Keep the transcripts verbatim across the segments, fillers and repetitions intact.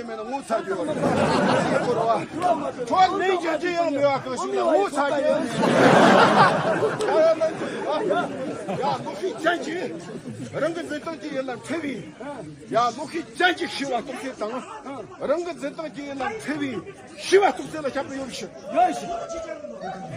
མེད་ན་ངོ་ཚ་རྒྱུ་ཡོད་རེད་བ། ཁྲོ་ལེན་རྒྱུ་ཅི་ཡང་མེད་པ་གང་ཞིག་ལ་ངོ་ཚ་རྒྱུ་ཡོད། ཡ་ལོག་ཤིག་ཅན་གྱིས་རང་གི་འཛིན་སྟངས་ཀྱི་ཡིན་ལ་འཁྲི་བའི། ཡ་ལོག་ཤིག་ཅན་གྱིས་ཤི་བ་རྟོགས་ཚད་དང་། རང་གི་འཛིན་སྟངས་ཀྱི་ཡིན་ལ་འཁྲི་བའི་ཤི་བ་རྟོགས་ཚད་ལ་ཁྱད་པར་ཡོད་ཤི། ཡོད་ཤི།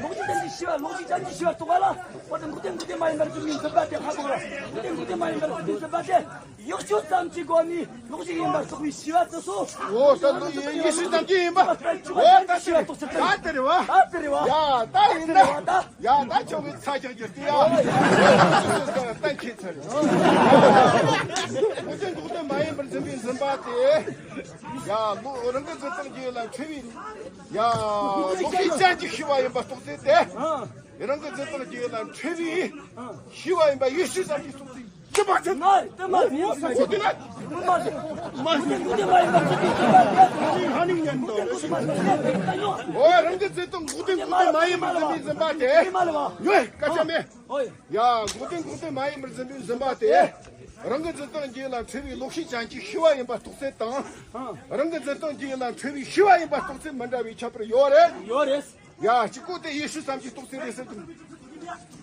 ལོག་ཤིག་ཅན་གྱིས་ཤི་བ་ལོག་ཤིག་ཅན་གྱིས་ཤི་བ་རྟོགས་པ་ལ། འོ་དེ་འགོག་བདེན་འགོག་བདེན་མ་ཡིན་པར་འཛིན་པའི་འཛིན་པ་དེ་ཧ་གོ་བ། འགོག་བདེན་འགོག་བདེན་མ་ཡིན་པར་འཛིན་པའི་འཛིན་པ་དེ། ཡག་ཤོས་ཙམ་གྱི་སྒོ་ནས་ལོག་ཤིག་ཡིན་པར་རྟོགས་པའི་ཤི་བ་དེ་སོ། འོ་ད་ལོ་ཡིན་ཡིན་ཤོས་ཙམ་གྱི་ཡིན་པ། འོ་ད་ཤི་བ་རྟོགས་ཚུལ་ད་དེ་རེད་བ། ད་དེ་རེད་བ། ཡ་ད་ཡིན་ད། ཡ་ད་ཁྱོད་ཀྱི་ཚ་ཁྱོད་ཀྱི་ལྟ་ཡ། གཏན་འཁེལ་ཚར་རེད། འགོག་བདེན་འགོག་བདེན་མ་ཡིན་པར་འཛིན་པའི་འཛིན་པ་དེ། ཡ་ལོ་རང་གི་འཛིན་སྟངས་ཀྱི་ལ་འཁྲི་བའི། ཡ་ལོག་ཤིག་ཅན་གྱིས་ཤི་བ་ཡིན་པ་རྟོགས་ཚད་དེ། རང་གི་འཛིན་སྟངས་ཀྱི་ལ་འཁྲི་བའི་ཤི་བ་ཡིན་པ་ཡིན་ཤོས་ཙམ་གྱི་རྟོགས་ཚད། ཅི་མ་ཅི། ང་ལྟ་མ་ཟིན། ངོ་ཟིན་གོ་དེ་ན། ངོ་མ་ཟིན། ངོ་དེ་མ་ཡིན་པར་ཅི་དེ་ཅི་མ་དེ། ཧ་ནི་ཉན་དོ། ངོ་དེ་མ་ཟིན། ངོ་དེ་མ་ཟིན། འོ་རང་གི་འཛིན་སྟངས་འགོག་བདེན་འགོག་བདེན་མ་ཡིན་པར་འཛིན་པའི་འཛིན་པ་དེ། ངོ་སྐད་ཆ་མེད། ཡ་འགོག་བདེན་འགོག་བདེན་མ་ཡིན་པར་འཛིན་པའི་འཛིན་པ་དེ། རང་གི་འཛིན་སྟངས་རྒྱུད་ལ་འཁྲི་བའི་ལོག་ཤིག་ཅན་གྱིས་ཤི་བ་ཡིན་པ་རྟོགས་ཚད་དང་། རང་གི་འཛིན་སྟངས་རྒྱུད་ལ་འཁྲི་བའི་ཤི་བ་ཡིན་པ་རྟོགས་ཚད་མི་འདྲ་བའི་ཁྱད་པར་ཡོད་རེད། ཡོད་རེད། ཡ་གཅིག་པོ་དེ་ཡེ་ཤུ་ཙམ་གྱིས་རྟོགས་ཚད་རེད་ཟེར་དུས།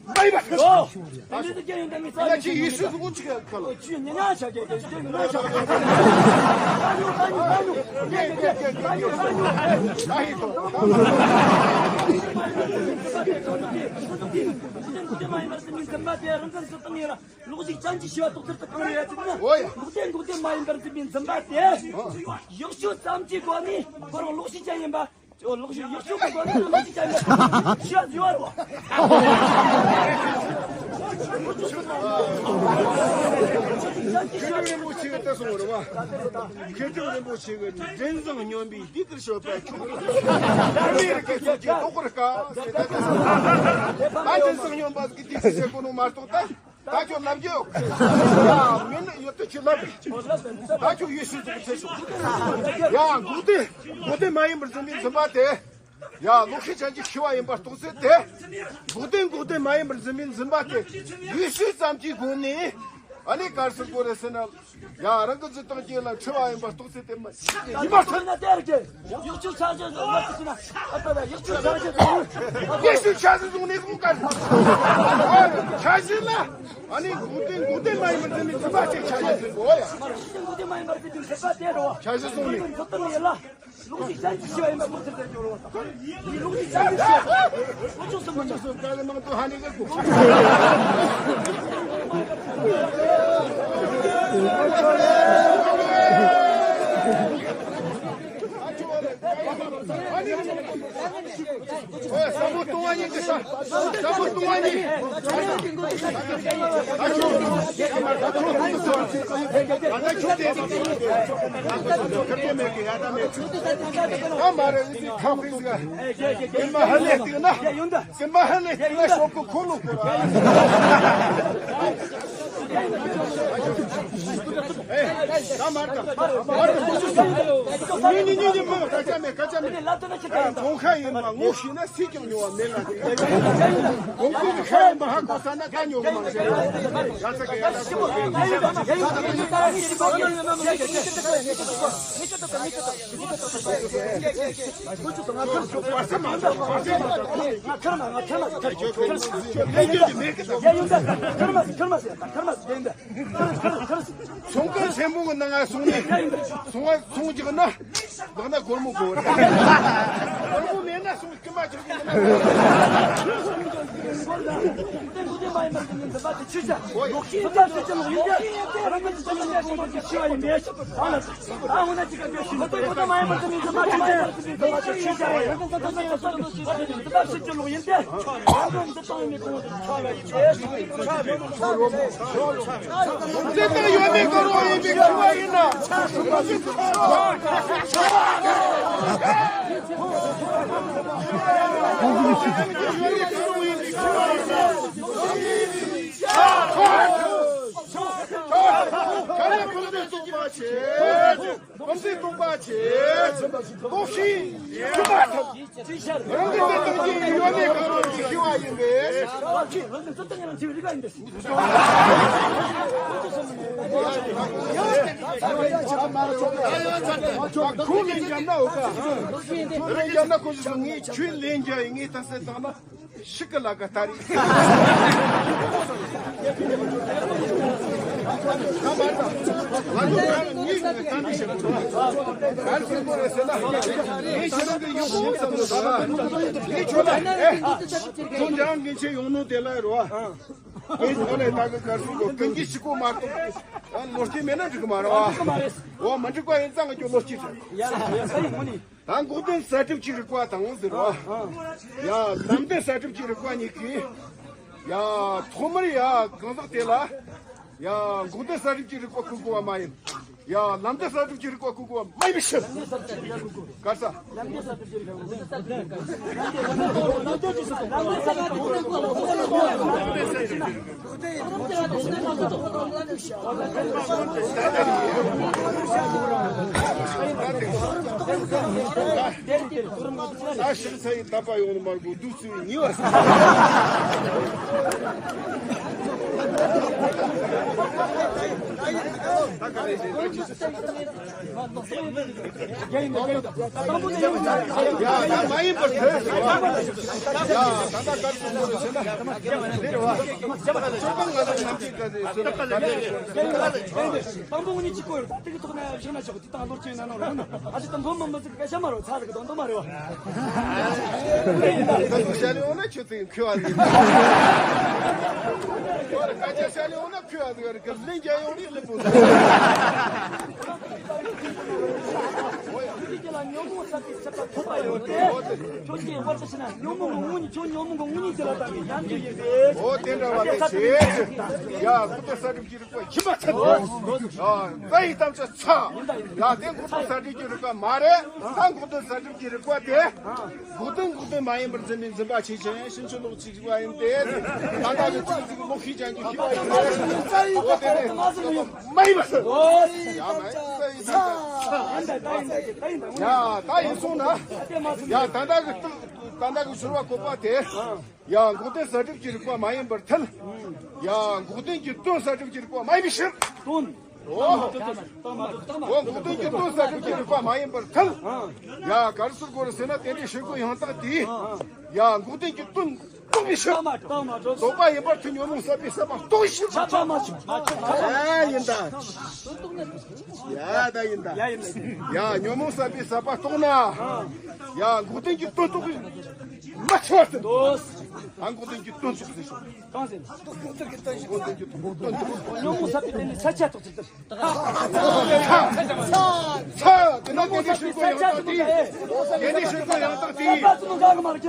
མ་ཡིན་པ། ཨོ། དེ་འདྲ་དེ་སྐད་ཡིན་ད་མི་ས་ཡ་ཅི་ཡེ་ཤུ་གཟུགས་པོ་གཅིག་ག་ལ། ཅི་ཉན་ཉན་བྱ་རྒྱུ་དེ་ཅི་ཉན་བྱ་རྒྱུ། ད་ཉོ་ད་ཉོ་ད་ཉོ། ཉན་ཉན་ཉན་ཉན་ད་ཉོ་ད་ཉོ། ད་ཡིན་ཐོག་ད་ཉོ། དེ་མ་ཡིན་པ་སེམས་མི་འཛིན་པ་དེ་རང་གི་འཛིན་སྟངས་ཡིན་ལ་ལོག་ཤིག་ཅན་གྱིས་ཤི་བ་རྟོགས་ཚུལ་དུ་གང་རེད་ཡ་ཅིག་ན། འོ་ཡ། འགོག་བདེན་འགོག་བདེན་མ་ཡིན་པར་འཛིན་པའི་འཛིན་པ་དེ། ཡག་ཤོས་ཙམ་གྱི་སྒོ་ནས་ཁོ་རང་ལོག་ཤིག་ཅན་ཡིན་པ། ཨོ་ལོག་ཤིག་ཡག་ཤོས་ཀྱི་སྒོ་ནས་ལོག་ཤིག་ཅན་ཡིན་པ་ཤི་བ་ཡོད་རེད་བ། མཁས་གྲུབ་རིན་པོ་ཆེ་གིས་ལྟ་སོང་བ་རེད་བ། མཁས་གྲུབ་རིན་པོ་ཆེ་གིས་མགྲིན་བཟང་སྨྱོན་པས་འདི་ལྟར་ཤོད་པས་ཁྱོད་ཀྱིས་ཨ་མི་རི་ཀའི་ཚོགས་ཀྱི་ལྡོག་པར་དཀའ་ཟེར་ད་ལྟ་སོང་། ད་མགྲིན་བཟང་སྨྱོན་པ་གིས་འདི་ཅི་བྱེད་དགོས་ནོ་མ་གཏོགས་ད་ད་ཁྱོད་ལབ་རྒྱུ་ཡོད། ཡ་མིན་ན་ཡོད་དུ་ཅི་ལབ་རེད། ད་ཁྱོད་ཡེ་ཤུ་ཚོགས་ཚེ་སོང་། ཡ་འགོག་བདེན་འགོག་བདེན་མ་ཡིན་པར་འཛིན་པའི་འཛིན་པ་དེ། ཡ་ལོག་ཤིག་ཅན་གྱིས་ཤི་བ་ཡིན་པ་རྟོགས་ཚད་དེ། འགོག་བདེན་འགོག་བདེན་མ་ཡིན་པར་འཛིན་པའི་འཛིན་པ་དེ་ཡེ་ཤུ་ཙམ་གྱི་སྒོ་ནས་ཨ་ནི་ག་རེ་ཟེར་དགོས་རེད་ཟེར་ན། ཡ་རང་གི་འཛིན་སྟངས་རྒྱུད་ལ་འཁྲི་བ་ཡིན་པ་རྟོགས་ཚད་དེ་མ་ཡིན་པར་ཐལ། ཡག་ཤོས་ཆ་ཤས་ཟུང་ནས་ཡག་ཤོས་ཆ་ཤས་ཟུང་ནས་ཁོང་ག་རེ་ཆ་ཤས་ལ་ཨ་ནི་འགོག་བདེན་འགོག་བདེན་མ་ཡིན་པར་འཛིན་པའི་འཛིན་པ་དེ་ཆ་ཤས་ཟུང་དགོས་ཡ། འགོག་བདེན་འགོག་བདེན་མ་ཡིན་པར་འཛིན་པའི་འཛིན་པ་དེ་རེད་བ། ཆ་ཤས་ཟུང་ནས། ལོག་ཤིག་ཅན་གྱིས་ཤི་བ་ཡིན་པ་ཁོ་ཚོས་བཙན་བྱོལ་བ་དང་། ལོག་ཤིག་ཅན་གྱིས་ཤི་བ། ཁོ་ཚོ་སུ་མི་འདུག་དཀའ་ལས་མང་དུ་ཧ་ནི་གི་གོ། ཨོ་ས་བོ་ལྟུང་བ་ཉིད་ཀྱི་ས། ས་བོ་ལྟུང་བ་ཉིད། ཨ་ཆོ། ཨ་ཆོ་དེ། ཨ་ཆོ་དེ་མེད་གི་ཡ་ད་མེད། ཨ་མ་རེ་ཨི་ཁ་ཕིས་ག་ཀི་མ་ཧ་ལེ་ཏི་ན། ཀི་མ་ཧ་ལེ་ཏི་ན་ཤོག་གུ་ཁོ་ལོ་ཁོ་ར། ཨེ། ད་མར་ད། མར་ད་ཁོ་ཚོ་ས། མི་ནི་ནི་ནི་མོ་ད་ཅ་མེ་ཁ་ཅ་མེ། ཨ་གོང་ཁ་ཡིན་པ་ངོ་ཤེས་ན་སྲིད་ཀྱང་ཉོ་བ་མེད་ལ་དེ། གོང་ཁུ་གི་ཁ་ཡིན་པ་ཧ་གོ་ས་ན་ད་ཉོ་གི་མ་རེད། ཡ་ས་གི་ཡ་ད་ཁོ། ཚོང་ཁང་ཆེན་མོ་གི་ནང་ང་སོང་ནས་ཚོང་ཁང་བྱེད་མོ་གི་ནང་ང་སོང་ནས་ལག་ན་སྒོར་མོ་དགོས་རེད། སྒོར་མོ་མེད་ན་སོང་ཀི་མ་ཆོག་གི་མེད་ན། གོམས་གཤིས་རྟོགས་པ་བྱེད། གོམས་གཤིས་རྟོགས་པ་བྱེད། གོམས་གཤིས་རྟོགས་པ་ཐོབ། རང་གི་བདེ་ཐང་གི་ཡོད་མེད་གང་རུང་གི་ཤི་བ་ཡིན་པས། རང་གི་བདེ་ཐང་ཡང་ཐིག་རི་ག་ཡིན་པས། ཁོང་ལན་རྒྱབ་ན་འོ་ཀ་ཁོང་ལན་རྒྱབ་ན་ཁོ་ཞིག་ངས་ཁྱོད་ལན་རྒྱབ་ཡིན་ངས་ད་སེ་བཏང་ན། ཤི་ཀི་ལ་ཀ་ཏ་རི། ཁྱོད་རང་གི་ཡོང་ནོ་དེ་ལ་རོ། ཨེ་ཁྱོད་ལ་ད་གི་གར་སོང་གོ་ཀུན་གྱིས་ཤི་ཀོ་མ་གཏོགས། ལོ་སྐྱེས་མེད་ན་འགྲིག་གི་མ་རེད་བ། འོ་མ་འགྲིག་པ་ཡིན་ཙང་ང་ཁྱོད་ལོ་སྐྱེས་ཚར། ད་འགོག་བདེན་གསལ་སྒྲིབ་ཀྱི་རིག་པ་དང་ཟེར་བ། ཡ་ལམ་བདེན་གསལ་སྒྲིབ་ཀྱི་རིག་པ་གཉིས་ཀྱིས། ཡ་ཐོག་མར་ཡ་གང་ཟག་དེ་ལ། ཡ་འགོག་བདེན་གསལ་སྒྲིབ་ཀྱི་རིག་པ་བསྐུལ་དགོས་པ་མ་ཡིན། ཡ་ལམ་བདེན་གསལ་སྒྲིབ་ཀྱི་རིག་པ་བསྐུལ་དགོས་པ་མ་ཡིན་པའི་ཕྱིར། ག་ས། ད་ཤི་ཚ་ཡི་ད་པ་ཡོང་ནི་མར་གོ་དུག་ཚུ་ཡི་ཉི་བར་ས། ད་ག་རེ་ཞིག་ད་ཅི། ཡ་ད་མ་ཡིན་པར་ཐལ། ཡ་ད་ད་གར་སོང་ནོ་རེད་ཟེར་ན། འདིར་བ། ཅོ་པང་ང་ཚོ་ནམ་ཅིག་ག་ཟེར་ཟེར་ན་ད་ལེ་རེད། དང་པོ་ངོ་ནི་ཅི་གོ་ཡོད་ད་དེ་གི་ཐོག་ན་བཞག་ན་ཆོག་དེ་དང་ལོར་ཅན་ན་ནོ་རོ་ན་ཨ་ཅི་དང་པོ་མ་མ་ཟིག་སྐད་ཆ་མ་རོ་ཚ་ཟིག་དང་དུ་མ་རེད་བ། ད་དུ་བཤད་ལེ་འོ་ན་ཁྱོད་ཚོས་ཁྱོད་ཨ་ཟིག་ཁྱོད་ཀ་ཅ་བཤད་ལེ་འོ་ན་ཁྱོད་ཨ་ཟིག་རེད་གི་ལེན་རྒྱ་ཡོང་རེད་ལེ་པོ་ཟིག་ཁྱོད་ཀྱི་ལ་ཉོན་མོངས་ཟག་གི་ཚད་པ་ཐོབ་པ་ཡོད་དེ། ཁྱོད་ཀྱིས་བར་དུ་ཕྱིན་ན་ཉོན་མོངས་ཀྱི་དངོས་གཉེན་ཁྱོད་ཉོན་མོངས་ཀྱི་དངོས་གཉེན་དེ་ལ་བལྟ་བའི་ཉམས་ཀྱི་ཡིན་ཏེ། འོ་དེ་འདྲ་བ་དེ་བྱེད། ཡ་སྐུ་དེ་གསལ་སྒྲིབ་ཀྱི་རིག་པ་ཡིན་པ་ཚད་དོ། ཡ་ད་ཡི་དམ་ཚ་ཚ། ཡ་དེ་འགོག་བདེན་གསལ་སྒྲིབ་ཀྱི་རིག་པ་མ་རེད། ད་འགོག་བདེན་གསལ་སྒྲིབ་ཀྱི་རིག་པ་དེ། འགོག་བདེན་འགོག་བདེན་མ་ཡིན་པར་འཛིན་པའི་འཛིན་པ་ཆེ་ཆེན་ཕྱིན་ཅི་ལོག་ཅིག་བ་ཡིན་ཏེ། ད་ལྟ་གི་ཅིག་ཅིག་ལོག་ཤེས་ཅན་གྱི་ཤེས་པ་ཡིན་ཏེ། འོ་དེ་ནས་མ་ཡིན་པ་ཟེར། ཡ་མ་ཡིན་པ་ཡིན་ད། ཡ་ད་ཡིན་སོང་ན། ཡ་ད་ལྟ་གི་ད་ལྟ་གི་ཟུར་བ་བཀོད་པ་དེ། ཡ་འགོག་བདེན་གསལ་སྒྲིབ་ཀྱི་རིག་པ་མ་ཡིན་པར་ཐལ། ཡ་འགོག་བདེན་གྱི་དོན་གསལ་སྒྲིབ་ཀྱི་རིག་པ་མ་ཡིན་པའི་ཕྱིར། དོན། འོ། འོ་འགོག་བདེན་གྱི་དོན་གསལ་སྒྲིབ་ཀྱི་རིག་པ་མ་ཡིན་པར་ཐལ། ཡ་ག་རེ་ཟེར་དགོས་རེད་ཟེར་ན་དེ་འདྲའི་ཤེས་དགོས་ཡང་དག་དེ། ཡ་འགོག་བདེན་གྱི་དོན་རྟོགས་པའི་ཕྱིར། རྟོགས་པ་ཡིན་པར་ཐལ། ཉོན་མོངས་ཟད་པའི་ཟད་པ་རྟོགས་ཤིག་ཨ་ཡིན་ད། ཡ་ད་ཡིན་ད། ཡ་ཉོན་མོངས་ཟད་པའི་ཟད་པ་རྟོགས་ན། ཡ་འགོག་བདེན་གྱི་དོན་རྟོགས་པའི་མ་ཆོག་ཟེར། ཨ་འགོག་བདེན་གྱི་དོན་རྟོགས་ཟེར། གང་ཟེར། ཉོན་མོངས་ཟད་པའི་དོན་ནི་ས་ཆ་རྟོགས་ཚུལ་ལྟར། ཚ། དེ་ན་དེ་ནི་ཤེས་དགོས་ཡང་དག་དེ། དེ་ནི་ཤེས་དགོས་ཡང་དག་དེ། ས་པ་ཚོ་འགའ་གི་མ་རེད།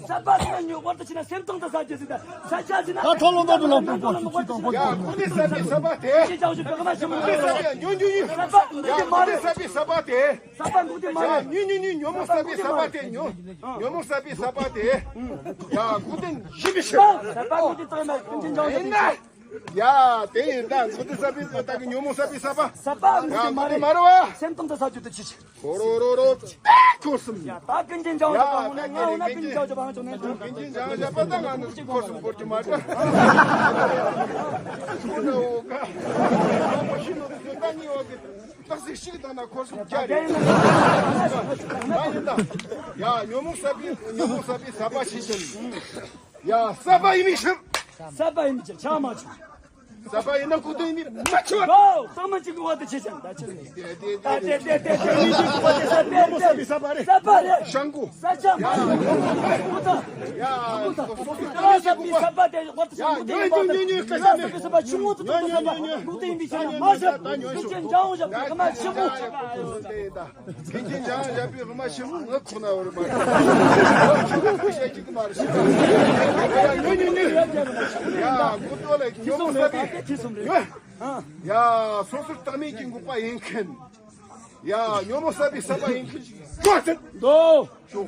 ས་པ་ཚོ་ན་ཉོ་བར་དུ་ཕྱིན་ན་སེམས་གཏིང་དུ་ཟ་རྒྱུ་ཟིན་ད། ས་ཆ་ཟིན་ན། ད་ཐོ་ལོ་མ་འགྲོ་ལ་པོ་པོ་ཅི་ཅང་པོ་ཅི་ཅང་པོ། ཡ་ཁོ་ནི་ས་པའི་ས་པ་དེ། ཅི་ཅང་ཞིག་བག་མ་ཆེན་པོ། ཁོ་ནི་ས་པའི་ཉོ་ཉོ་ཉོ། ས་པ་ཁོ་ནི་ས་པའི་ས་པ་དེ། ས་པ་འགོག་བདེན་མ་རེད། ཉོ་ཉོ་ཉོ་ཉོ་ཉོན་མོངས་ཟད་པའི་ས་པ་དེ་ཉོ། ཉོན་མོངས་ཟད་པའི་ས་པ་དེ། ཡ་འགོག་བདེན་ཡིན་པའི་ཕྱིར། ས་པ་འགོག་བདེན་དག་ན་ཀུན་མཁྱེན་འཇམ་དབྱངས་ཡིན་ན། ཡ་དེ་ཡིན་ད་འགོག་བདེན་ས་པའི་ད་གི་ཉོན་མོངས་ཟད་པའི་ས་པ། ས་པ་འགོག་ཡ་བདེན་མ་འགོག་བདེན་མ་རེད། རེད་བ། སེམས་གཏིང་དུ་ཟ་རྒྱུ་དེ་ཅི་ཆེ། ཁོ་རོ་རོ་རོ། ཁོ་གསུམ། ཡ་ད་ཀུན་མཁྱེན་འཇམ་དབྱངས་ཡ་ད་ཀུན་མཁྱེན་འཇམ་དབྱངས་ཀུན་མཁྱེན་འཇམ་དབྱངས་ད་ང་ནི་ཁོ་གསུམ་སྐོར་གྱི་མ་འདྲ། ཁོ་ན་འོ་ཀ་ཁོ་ཤི་ནོ་དེ་ད་ནི་འོ་ཀ་ཏག་ཙིག་ཤིག་དང་ན་ཁོ་གསུམ་རྒྱ་རེད། མ་ཡིན་ད། ཡ་ཉོན་མོངས་ཟད་པའི་ཉོན་མོངས་ཟད་པའི་ཟད་པ་ཆེ་ཆེན། ཡ་ཟད་པ་ཡིན་མི་ཤེས། ཟད་པ་ཡིན་མི་ཤེས་ཆ་མ་ཆུ། ཟད་པ་ཡིན་ན་འགོག་བདེན་ཡིན་མ་ཆུ། ཨོ་ཚང་མ་གཅིག་གི་བར་དུ་ཆེ་ཆེན་ད་ཆེ། དེ་དེ་དེ་དེ་དེ་དེ་མི་གཅིག་གི་བར་དུ་ཟད་པ་རེད། ཟད་པ་རེད། ཤང་ཀུ། ས་ཆ་མ་ཆུ། ཡ་སོ་སོ་ཟད་པའི་ཟད་པ་དེ་བར་དུ་ཆེ་ཆེན། ཉོན་ཉོན་ཉོན་ཉོན་སྐད་ཆ་མེད། ཟད་པ་ཆུང་ངུ་ཚོ་ཟད་པ་འགོག་བདེན་ཡིན་མི་ཤེས་ན་མ་ཟད། ཀུན་མཁྱེན་འཇམ་དབྱངས་ཞབས་ཀྱི་ཁ་མ་ཆེན་པོ། ཀུན་མཁྱེན་འཇམ་དབྱངས་ཞབས་པའི་དབུ་མ་ཆེན་པོ་ངའི་ཁོག་ན་ཡོད་རེད་མ་གཏོགས། ཁྱོད་ཁོ་བཤད་ཀྱི་མ་རེད། ཡ་ཉོན་ཉོན་ཉོན། ཡ་མགོ་ཏོ་ལ་ཉོན་མོངས་ཟད་པའི་ཉོན། ཡ་སོ་སོར་བརྟགས་མིན་གྱི་འགོག་པ་ཡིན་མཁན། ཡ་ཉོན་མོངས་ཟད་པའི་ཟད་པ་ཡིན་མཁན་ཞིག་ཡོད་ཚད། འདུག་ཤོག་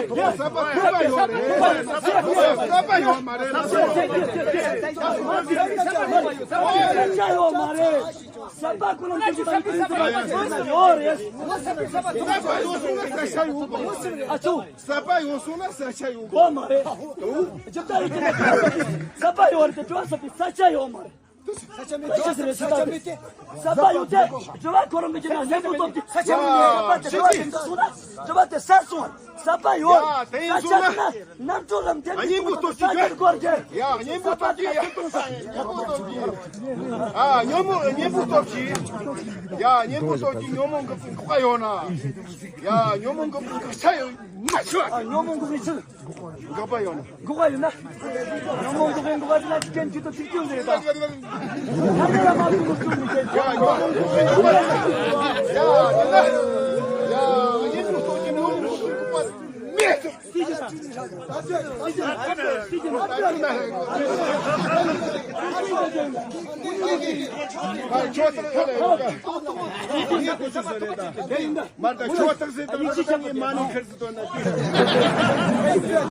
ཟ་བ་ཁོ་པ་ཡོད་རེད། ཟ་བ་ཡོད་མ་རེད། ཟ་བ་ཡོད་མ་རེད། ཟ་བ་ཁོ་རང་ཚོ་ཟ་བ་ཡོད་རེད། ཟ་བ་ཡོད་སོང་ན་ཟ་ཆ་ཡོད་གོ། ཨ་ཚོ། ཟ་བ་ཡོད་སོང་ན་ཟ་ཆ་ཡོད་གོ། གོ་མ་རེད། ཇི་ལྟར་ཡོད་ཀྱང་ཟ་བ་ཡོད་རེད་དེ་དྲི་བ་ཟ་བའི་ཟ་ཆ་ཡོད་མ་རེད། ཟ་ཆ་མེད་དེ། ཟ་ཆ་མེད་དེ། ཟ་བ་ཡོད་དེ་དྲི་བ་ཁོ་རང་གི་ན་སྙན་པོ་སྟོབས་ཀྱི་ཟ་ཆ་མེད་དེ། ཟ་བ་དེ་དྲི་བ་དེ་འདྲ་སོང་ན་དྲི་བ་དེ་ཟ་སོང་། ཟ་བ་ཡོད། ཡ་དེ་ཡིན་སོང་ན། རྣམ་གྲོལ་ལམ་དེ་སྙན་པོ་སྟོབས་ཀྱི་ཡ། ཡ་སྙན་པོ་སྟོབས་ཀྱི་ཡ། སྙན་པོ་སྟོབས་ཀྱི་ཡ། ཨ་ཉོན་མོངས་སྙན་པོ་སྟོབས་ཀྱི་ཡ། སྙན་པོ་སྟོབས་ཀྱི་ཉོན་མོངས་འགོག་པའི་འགོག་པ་ཡོད་ན། ཡ་ཉོན་མོངས་འགོག་པའི་འགོག་ཆ་ཡོད་མ་ཤོད། ཨ་ཉོན་མོངས་འགོག་པའི་ཆེད། འགོག་པ་ཡོད་ན། འགོག་པ་ཡོད་ན། ཉོན་མོངས་འགོག་པའི་འགོག་པ་དེ་ན་སྐྱོན་བརྗོད་དང་ཚིག་སྐྱོན་ཟེར་ད། ཡ་ཉོན་མོངས་འགོག་པའི་འགོག་པ་ཡོད་ན། ཡ་ཉོན་མོངས་འགོག་པའི་འགོག་པ་མེད། མར་ད་ཁྱོད་ཐག་ཟེར་དང་ཁྱོད་ཐག་ཡིན་མ་ནི་ཁིར་ཟེར་དོན་ན།